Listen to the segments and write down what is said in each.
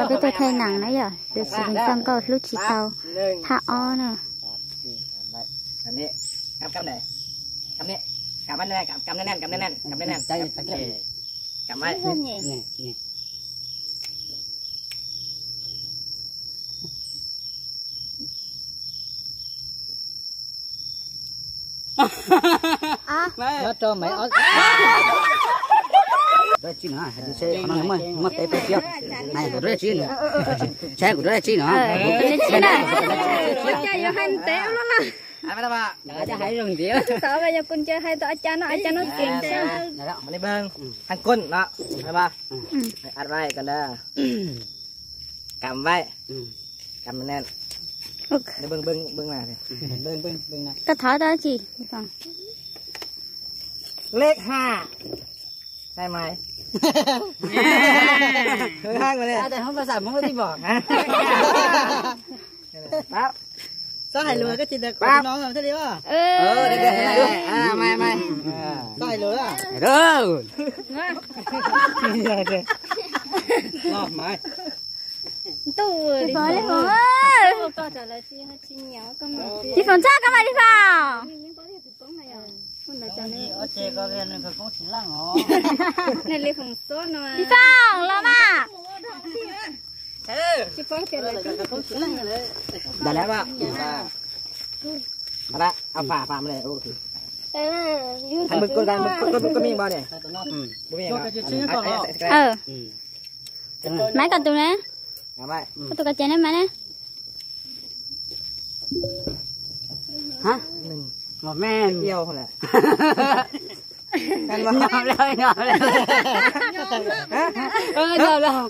Peb tuaj thaij nees na yom, yuav tsis tau nkauj hlub tsis tau. Phab ob na. Kam, kam, kam, kam, kam, kam, kam, kam, kam, kam, Nyob rau maiv ob. Rau tsis no, hais tias qhov no muaj, muaj peb peb tsis, hais kuv rau tsis no, saib kuv rau tsis no. Hais zoo ntiav. Xav yog kuv ncaws hais tau a cas no, a cas no tseem xwb. Thaj koj no, ad vai kon da. Kam vai. Kam naj. Koj thov tau tsis? Lej ha. Nai mai. Hwj hab ma le. Txhob hais lus koj tsis tau no thiaj li. Mai mai. Txhob hais lus. Ntuj, Li Foom, Li Foom, Li Foom txog koj mas Li Foom. Li Foom los mas. Dale, va. Ahora, apa, apa, mira, uh. Hai mươi con gái, một con, một con mình bao nè. Maiv koj tus ne. Koj tus koj ces ne maiv ne. Hả? Một men. Yêu hả? Nyob lawm, nyob lawm. Nyob lawm.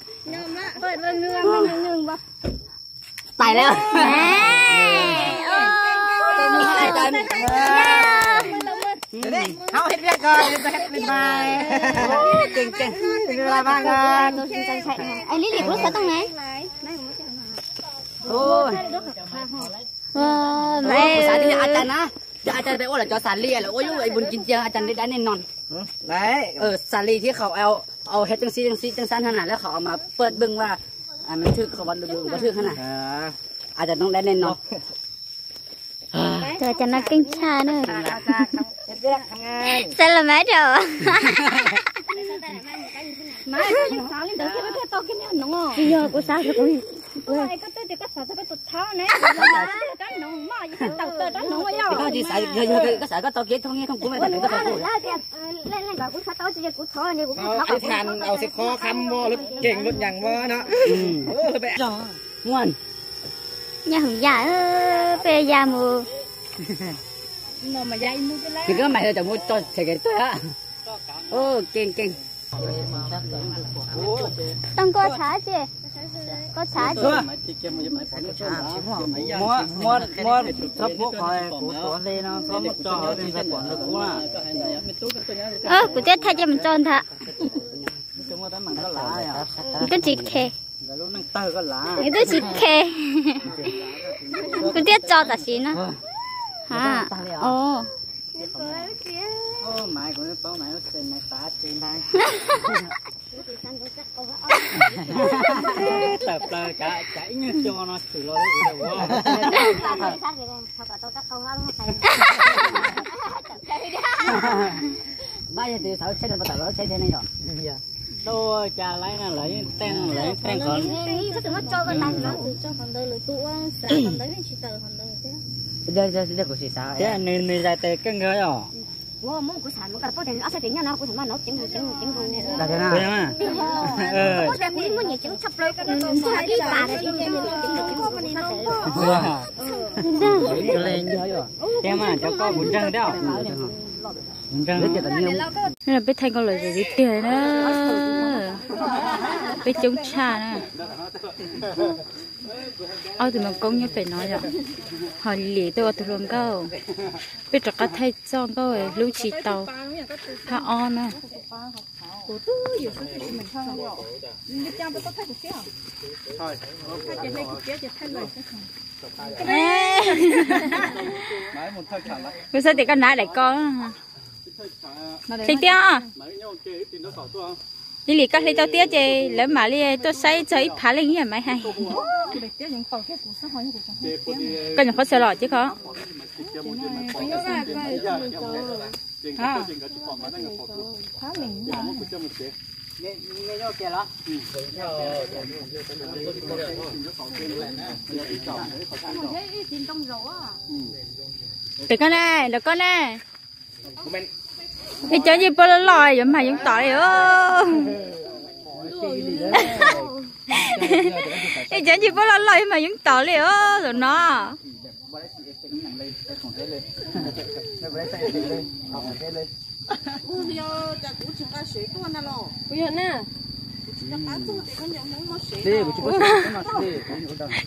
Tais lawm. Hau hais tias koj hais tias mai. Keej keej. Li li kuv xav tau ne. Xav tias a cas na, a cas peb ua lawm cov xav li lawm ua yub mus cia a cas li dab nej no. Xav li thiab qhov au, au hais teej xib teej xib teej xab na lawm qhov mas paj beej vaj, thwj qhov vaj thwj na. A cas toob dab nej no. Tus a cas no keej tshaj na. Xav los mas rau. Tsis yog kuv xav, kuv koj tsis xav, yog koj xav koj tau kev thoob nyiaj thoob kub mas koj tau kuv. Ib txhia au xib khob khab muaj lub keeg lub nyees muaj no. Muaj. Nyob hoom yaj, peb yaj mus. Ces koj mas yog cov mus tso tshem kev tuag. Keej keej. Tau koj tshav tsi, koj tshav tsi. Muab, muab, muab txhob pub qhov kuv tuav hle no txhob muab tso hauv ntawd pom ntawd kuv na. Kuv thiaj thaij cia mus tso ntag. Kuv twb tsis khe. Kuv twb tsis khe. Kuv thiaj tso tam sim no. Ha. O. Tawm plaws kav ib nyuag co no tshwm los. Npaj yog tus xav tsheb no puas tawm los tsheb thiab ne yom? Tau cas lawv no lawv yeej teej, lawv yeej teej qhov. Kuv sim xav. Kuv muab kuv xav muab koj poj tias ob sab pem nyob no kuv tseem muab nov ceev ceev ceev. Kuv muab nyiam ceev tshaj plaws kuv ib pas ib ceev ceev ceev. Tiag mas cov koj kuv ntseeg thiab. Kuv ntseeg. Peb thaij koj lawm tiag tiag na. Peb coob tshaj na. Ob tug maum koob nyob pem no yom. Ho Lis tuaj ua tus hluas nkauj. Peb rov qab thaij txoj nkauj hlub tsis tau phab ob na. Kuv xav tias koj hnav daim ko. Tseeb tiag. Li li koj hle tau tiab ces lawv mam li tuaj saib txog ib phav leej ib yam Maiv hais. Koj nyuam qhuav xaws los ces kho. Tes koj ne, lawv koj ne. Ib cov ncej puab loj loj yuav mag yoov tom li. Ib cov ncej puab loj loj yuav mag yoov tom li os, zaum no.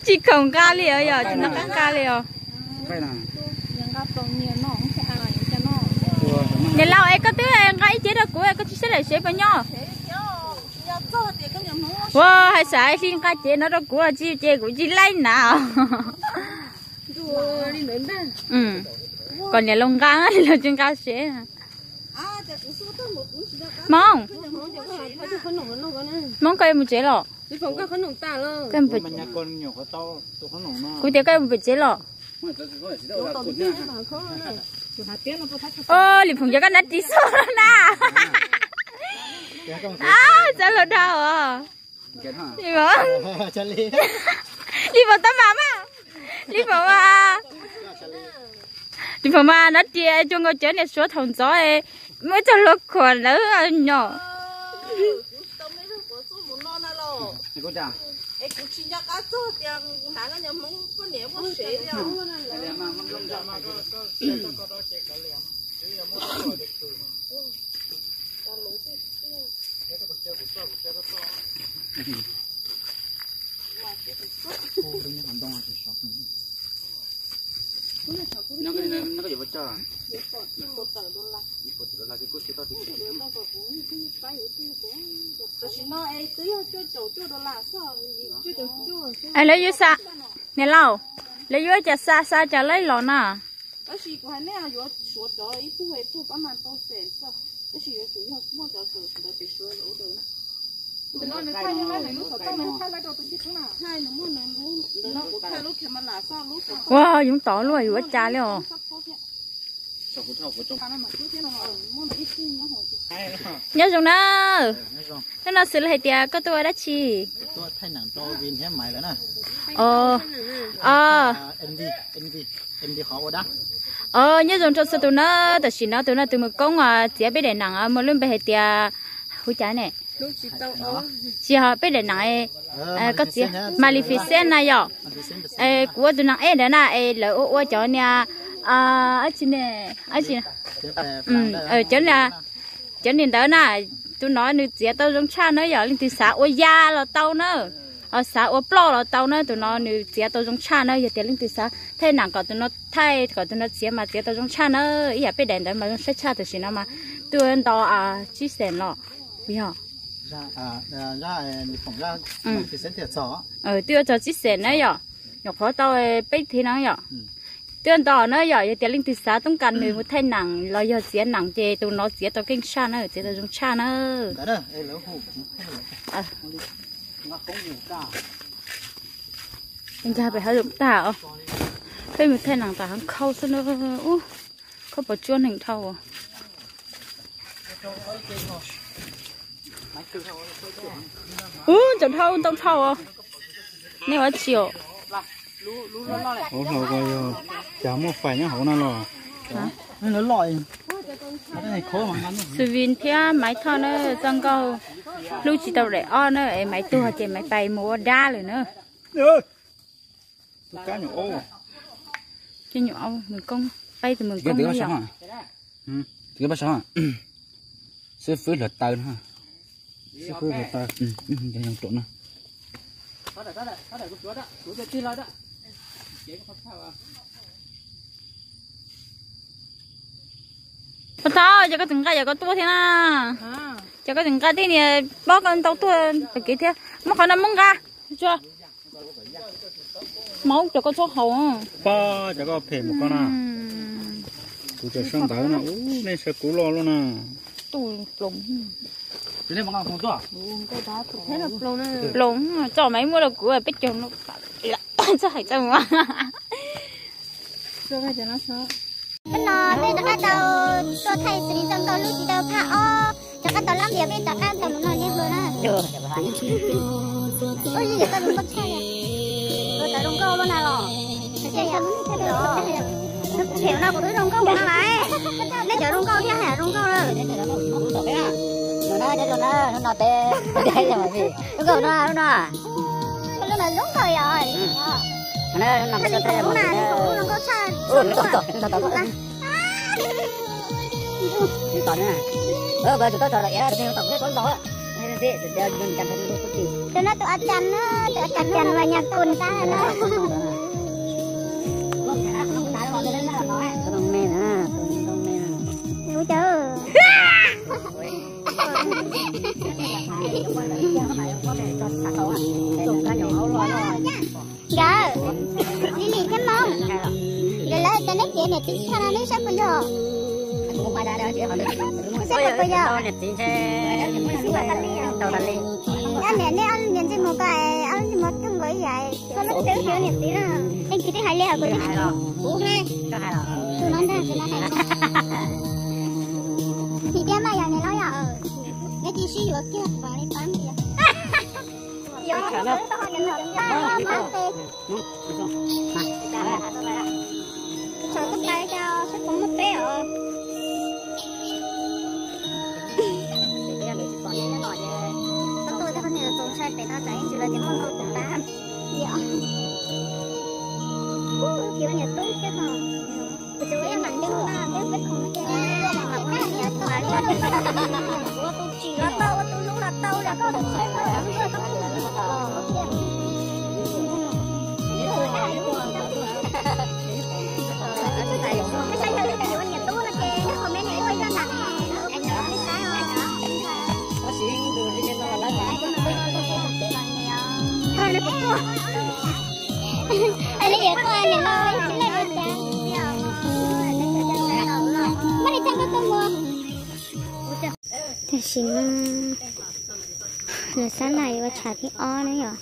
Tsis khoom nqa li os, yog tsis nqa nqa li os. Niam laus es koj twb nqa ib cev rau kuv, koj tsis sab daim sev puas nyob? Ua, hais xav hli nqa cev no rau kuv tsis ces kuv tsis laij na. Kom niam laus nqa, niam laus tsis nqa sev. Hmoob, Hmoob koj yuav mus tsev los? Kuv tias koj yuav mus pem tsev los? Lim Phoom cov koj nab ris xoj na. Txav hluas dhau os. Lim Phoom tab mas mas, Lim Phoom mas, Lim Phoom mas nab ris cuag nkaus cov niam suav thaum ntxov muaj ib txoj hlua khuam ntawd nyom. Lawv yuav xa, niam laus, lawv yuav cas xa xa cas laib los na? Ua, yoov tom luaj yuav ua cas li os. Nyob zoo na. Hnub no xws li hais tias koj tuaj ua dab tsi? Os, nyob zoo rau txhua tus na. Tam sim no tus no tus mus koob txiav peb daim neem muaj lub npe hais tias hu cas ne? Tsis ho peb daim neem, koj txiav Maleficent na yom. Kuv ua tus neeg ej ntawd na es lawv ua ua cov niag, tsis ne, cov, cov niag ntawd na, tus no nws txiav tau zoo tshaj na yom. Leej twg xav ua ya los tau na, xav ua ploj los tau na, tus no nws txiav tau zoo tshaj na. Yog tias leej twg xav thaij neem kom tus no thaij kom tus no txiav mas txiav tau zoo tshaj na. Ib yam peb daim ntawd mas zoo saib tshaj tam sim no mas twb nto tsib xees los. Yog twb yuav txog tsib xees na yom, nyuam qhuav tau peb thiv no yom. Twb nto na yom, yog tias leej twg xav toob kas nws mus thaij neem los yog txiav neem ces tus no txiav tau keej tshaj na, txiav tau zoo tshaj na. Nkag pem hav zoov tag os. Peb mus thaij nees tas heev khau xwb na. Ub, khaub pos tsuab neeg dhau. Ub, cov dhau ntau dhau os. Nej ua tsi os? Hauv hlau ko yog cas muaj fais nyob hauv no los? Xwm Vin thiab Maiv Thoj na, txoj nkauj hlub tsis tau daim ob na es Maiv tuag ces Maiv pais mus ua dab lawm na. Tus kab nyuam aub, tus kab nyuam aub, mus koob, peb tus mus koob na yom. Xib fwb hluav taws no, xib fwb hluav taws, cov yoov ruam no. Pog Thoj, ces koj tseem nqa yam koj tuaj thiab na. Ces koj tseem nqa tej niag pob koj ntau tuaj tom kev thiab. Muab qhov no muab nqa. Maub cov koj txhob haus. Pab cov koj phem mus koj na. Kuv cov sab ntawd no, nej saib kuv loj loj na. Ploos, txoj mas muab rau kuv peb caug no. Txoj hais txoj mus. Hnub no peb rov qab tau tuaj thaij xws li txoj nkauj hlub tsis tau phab ob, rov qab tau lab npias peb rov qab tau mus noj liab hluas na. Ua li koj zoo nkauj tshaj li. Koj cov zoo nkauj lub na los. Phem no kuv twb zoo nkauj no lawm. Nej cov zoo nkauj thiab hais zoo nkauj lawm. Zoo nkauj no, zoo nkauj no. Lub no zoo nkauj yom. Lub no zoo nkauj tshaj. Tus no tus a cas na, tus a cas na, tus a cas nyas kun tag na. Tus me na, tus me na. Ub, cov nkawd, Lili thiab Hmoob, nkawd lawv tias neb txiv niam txiv tshaj no neb saib puas yog? Saib puas yog? Niam txiv ntshe tau tas li. Niam, neb ob niam ntsej muag ko, ob niam ntsej muag thooj nkaus ib yam. Koj lub twb xyov niam txiv na. Leej txiv twb hais li hais kuv twb hais los. Tus no ntag, tus no hais. Txiv tiab mas yog niam loj yom. Neb cia sib yuav kiag pom li pab ntias. Yuav tau niam loj, niam loj mas. Tsam koj pais cas seb puas muaj peb os. Koj tuaj tej qhov niam txaus ntshai pem no tsam ib ntsis lawv tias muaj no kuv pab. Yog, ua niam tub thiab ko. Ua tus tsis los tau, ua tus hlub los tau los koj tus tsheb ko. Ua niam tub no ces neb comment niam tub zaj nram ne, neb saib os. Neb yuav tuaj niam no, neb yuav cas? Muab li txog koj tuaj mus. Tam sim no lawv xab na yuav ua tshav thib ob na yom.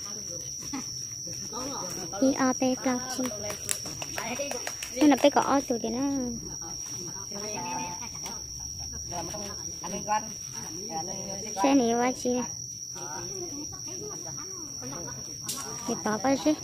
Ib ob peb plaub tsib. Hnub no peb kaum ob tus tiag na. Seb nws yuav ua tsi. Nws pov pob zeb.